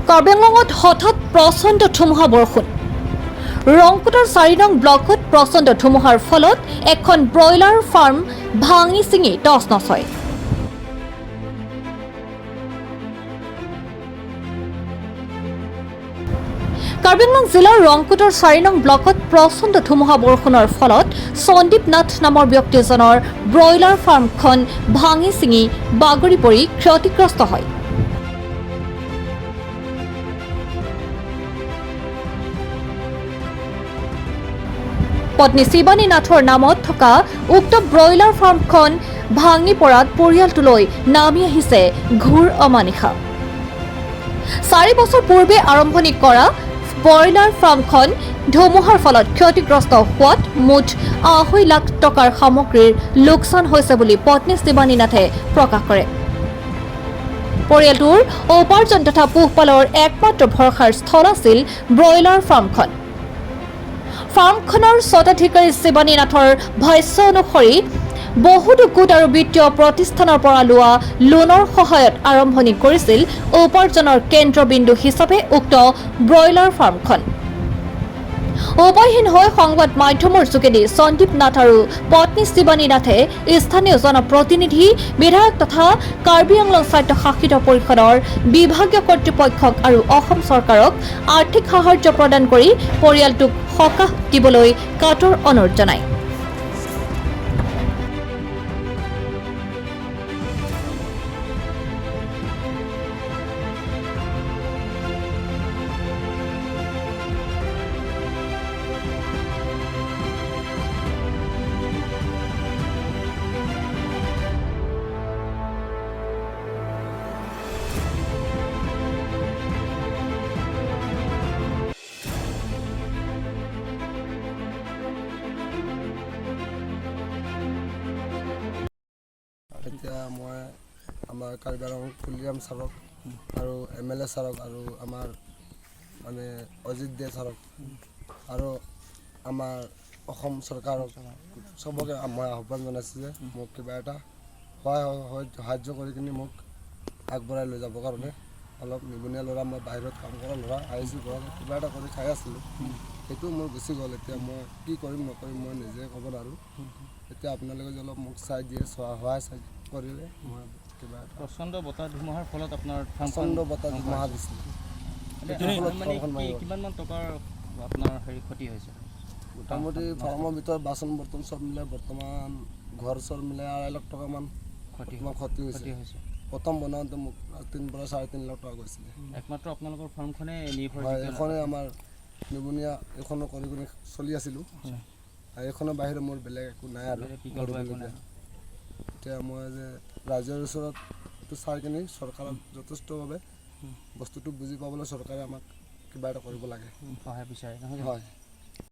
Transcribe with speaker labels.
Speaker 1: কাৰ্বি আংলঙত হঠাৎ প্ৰচণ্ড ধুমুহা বৰষুণ। ৰংপুৰৰ 4 নং ব্লকত প্ৰচণ্ড ধুমুহাৰ ফলত এখন ব্ৰইলাৰ ফাৰ্ম ভাঙি ছিঙি তছনছ হয়। কাৰ্বি আংলং জিলাৰ ৰংপুৰৰ 4 নং ব্লকত প্ৰচণ্ড ধুমুহা বৰষুণৰ ফলত সন্দীপ নাথ নামৰ ব্যক্তিজনৰ ব্ৰইলাৰ ফাৰ্মখন ভাঙি ছিঙি বাগৰি পৰি ক্ষতিগ্ৰস্ত হয়। পত্নী শিৱানী নাথৰ নামত থকা উক্ত ব্ৰইলাৰ ফাৰ্মখন ভাঙি পৰাত পৰিয়ালটোলৈ নামি আহিছে ঘোৰ অমানিশা। 4 বছৰ পূৰ্বে আৰম্ভণি কৰা ব্ৰইলাৰ ফাৰ্মখন ধুমুহাৰ ফলত ক্ষতিগ্ৰস্ত হোৱাত মুঠ 2.5 লাখ টকাৰ সামগ্ৰীৰ লোকচান হৈছে বুলি পত্নী শিৱানী নাথে প্ৰকাশ কৰে। পৰিয়ালটোৰ উপাৰ্জন তথা পোহপালৰ একমাত্ৰ ভৰসাৰ স্থল আছিল ব্ৰইলাৰ ফাৰ্মখন। ফাৰ্মখনৰ স্বত্বাধিকাৰী শিৱানী নাথৰ ভাষ্য অনুসৰি বহুতো গোট আৰু বিত্তীয় প্ৰতিষ্ঠানৰ পৰা লোৱা লোনৰ সহায়ত আৰম্ভণি কৰিছিল উপাৰ্জনৰ কেন্দ্ৰবিন্দু হিচাপে উক্ত ব্ৰইলাৰ ফাৰ্মখন। উপায়হীন হৈ সংবাদ মাধ্যমৰ যোগেদি সন্দীপ নাথ আৰু পত্নী শিৱানী নাথে স্থানীয় জনপ্ৰতিনিধি, বিধায়ক তথা কাৰ্বি আংলং স্বায়ত্তশাসিত পৰিষদৰ বিভাগীয় কৰ্তৃপক্ষক আৰু অসম চৰকাৰক আৰ্থিক সাহায্য প্ৰদান কৰি পৰিয়ালটোক সকাহ দিবলৈ কাতৰ অনুৰোধ জনায়।
Speaker 2: এতিয়া মই আমাৰ কাৰ্বি আংলং তুলিৰাম ছাৰক আৰু এম এল এ ছাৰক আৰু আমাৰ মানে অজিত দে ছাৰক আৰু আমাৰ অসম চৰকাৰক চবকে মই আহ্বান জনাইছোঁ যে মোক কিবা এটা সহায় সাহাৰ্য কৰি কিনি মোক আগবঢ়াই লৈ যাবৰ কাৰণে। অলপ নিবনুৱা ল'ৰা, মই বাহিৰত কাম কৰা ল'ৰা, আহিছোঁ ঘৰত কিবা এটা কৰি খাই আছিলোঁ, সেইটো মোৰ গুচি গ'ল। এতিয়া মই কি কৰিম নকৰিম মই নিজে ক'ব নোৱাৰোঁ। এতিয়া আপোনালোকে যদি অলপ মোক চাই দিয়ে, সহায় চাই কৰিলে মই কিবা এটা।
Speaker 3: প্ৰচণ্ড বতাহ ধুমুহাৰ ফলত আপোনাৰ
Speaker 2: প্ৰচণ্ড বতাহ ধুমুহা দিছিলে।
Speaker 3: মানে কিমানমান টকাৰ আপোনাৰ হেৰি ক্ষতি হৈছে?
Speaker 2: মোটামুটি ফাৰ্মৰ ভিতৰত বাচন বৰ্তন চব মিলাই, বৰ্তমান ঘৰ চৰ মিলাই 2.5 লাখ টকামান ক্ষতি হৈছে। প্ৰথম বনাওঁতে মোক 3 পৰা 3.5 লাখ টকা গৈছিলে।
Speaker 3: একমাত্ৰ আপোনালোকৰ ফাৰ্মখনে নিৰ্ভৰ?
Speaker 2: হয়, এইখনে আমাৰ নিবনুৱা, এইখনো কৰি কৰি চলি আছিলোঁ। এইখনৰ বাহিৰে মোৰ বেলেগ একো নাই আৰু। এতিয়া মই যে ৰাইজৰ ওচৰত এইটো চাই কিনি চৰকাৰক যথেষ্টভাৱে বস্তুটো বুজি পাবলৈ চৰকাৰে আমাক কিবা এটা কৰিব লাগে,
Speaker 3: সহায় বিচাৰে নহয়?
Speaker 2: হয়।